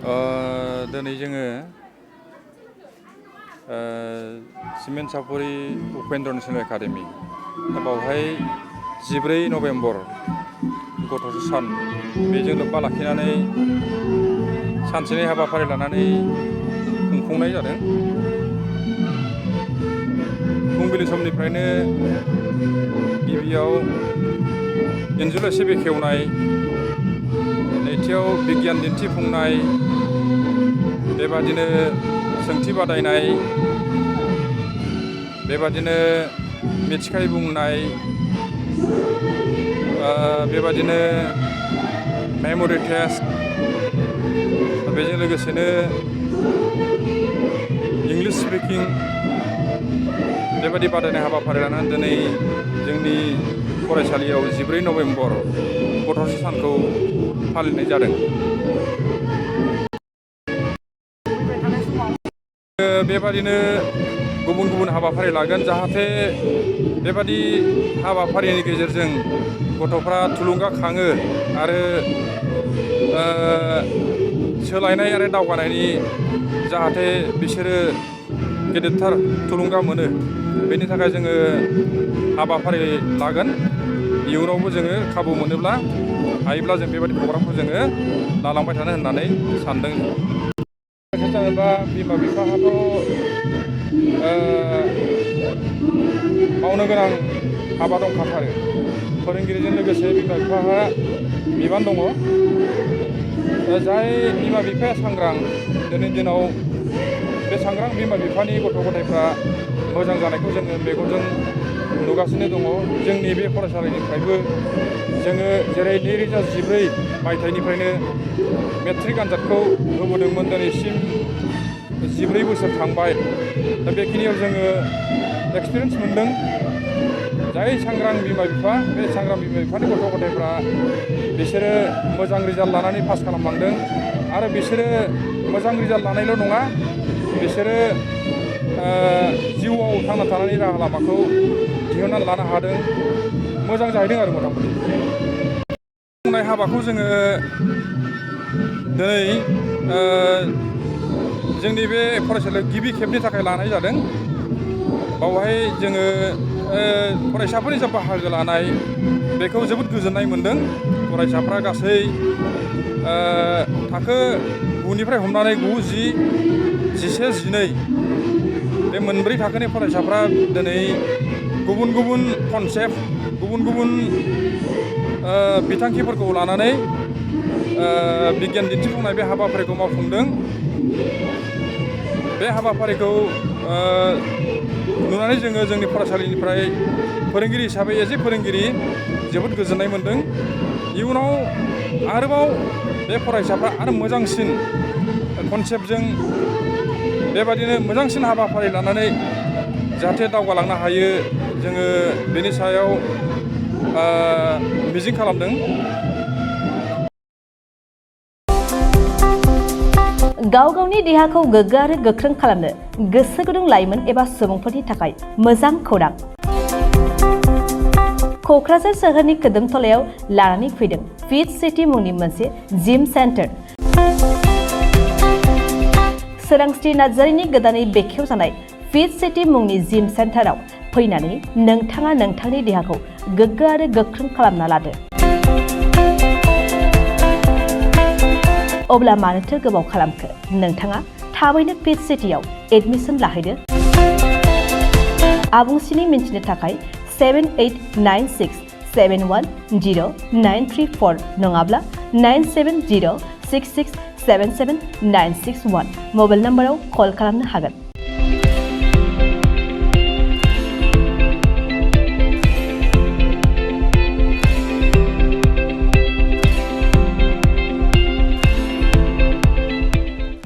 दिनै जोङो cement सापरि Upendra national academy दा बावहाय 14 नभेम्बर गथ'सा सान बेजों लोब्बा लाखिनानै सानसेनि हाबाफारि लानानै खुंफुंनाय जादों। फुंबिलि समनिफ्रायनो गिबियाव इन्जुर एसे बेखेवनाय, नैथियाव बिगियान दिन्थिफुंनाय, बेबादिनो सोंथि बादायनाय, बेबादिनो मिथिखाय बुंनाय, बेबादिनो मेम'रि टेस्ट, बेजों लोगोसेनो इंलिश स्पिकिं बेबादि बादायनाय हाबाफारि लानानै दिनै जोंनि फरायसालियाव 14 नभेम्बर गथ'सा सानखौ फालिनाय जादों। बेबादिनो गुबुन गुबुन हाबाफारि लागोन जाहाथे बेबादि हाबाफारिनि गेजेरजों गथ'फ्रा थुलुंगाखाङो आरो सोलायनाय आरो दावगानायनि जाहाथे बिसोरो गेदेरथार थुलुंगा मोनो, बेनि थाखाय जोङो हाबाफारि लागोन। इयुनावबो जोङो खाबु मोनोब्ला हायोब्ला जों बेबादि प्रग्रामखौ जोङो लालांबाय थानो होननानै सानदों। जेनेबा बिमा बिफाहाथ' मावनो गोनां हाबा दंखाथारो। फोरोंगिरिजों लोगोसे बिमा बिफाहा बिबान दङ। जाय बिमा बिफाया सांग्रां, दिनैनि दिनाव बे सांग्रां बिमा बिफानि गथ' गथायफ्रा मोजां जानायखौ जोङो मेगनजों नुगासिनो दङ। जोंनि बे फरायसालिनिफ्रायबो जोङो जेरै 2014 मायथाइनिफ्रायनो मेट्रिक आनजादखौ होबोदोंमोन, दिनैसिम 14 बोसोर थांबाय। दा बेखिनियाव जोङो एक्सपिरियेन्स मोनदों। जाय सांग्रां बिमा बिफा, बे सांग्रां बिमा बिफानि गथ' गथायफ्रा बिसोरो मोजां रिजाल्ट लानानै पास खालामलांदों आरो बिसोरो मोजां रिजाल्ट लानायल' नङा, बिसोरो जिउआव थांना थानायनि राहा लामाखौ दिहुननानै लानो हादों। मोजां जाहैदों आरो मथा-मथि। बुंनाय हाबाखौ जोङो दिनै जोंनि बे फरायसालियाव गिबि खेबनि थाखाय लानाय जादों। बावहाय जोङो फरायसाफोरनि जा बाहागो लानाय बेखौ जोबोद गोजोननाय मोनदों। फरायसाफ्रा गासै थाखो 9निफ्राय हमनानै 9, 10, 11, 12 बे मोनब्रै थाखोनि फरायसाफ्रा दिनै गुबुन गुबुन कनसेप्ट, गुबुन गुबुन बिथांखिफोरखौ लानानै बिगियान दिन्थिफुंनाय बे हाबाफारिखौ मावफुंदों। बे हाबाफारिखौ नुनानै जोङो जोंनि फरायसालिनिफ्राय फोरोंगिरि हिसाबै फोरोंगिरि जोबोद गोजोननाय मोनदों। इयुनाव आरोबाव बे फरायसाफ्रा आरो मोजांसिन कनसेप्टजों बेबादिनो मोजांसिन हाबाफारि लानानै जाहाथे दावगालांनो हायो, जोङो बेनि सायाव मिजिं खालामदों। गाव गावनि देहाखौ गोग्गो आरो गोख्रों खालामनो गोसो गुदुं लाइमोन एबा सुबुंफोरनि थाखाय मोजां खौरां। क'क्राझार सोहोरनि खोदोमथलायाव लानानै फैदों फिट सिटी मुंनि मोनसे जिम सेन्टार। सोरांस्रि नार्जारिनि गोदानै बेखेवजानाय फिट सिटी मुंनि जिम सेन्टाराव फैनानै नोंथाङा नोंथांनि देहाखौ गोग्गो आरो गोख्रों खालामना लादो। अब्ला मानोथो गोबाव खालामखो? नोंथाङा थाबैनो फिट सिटीआव एडमिसन लाहैदो। आबुंसिनै मिन्थिनो थाखाय 7896710934 नङाब्ला 9706677961 मबाइल नाम्बाराव कल खालामनो हागोन।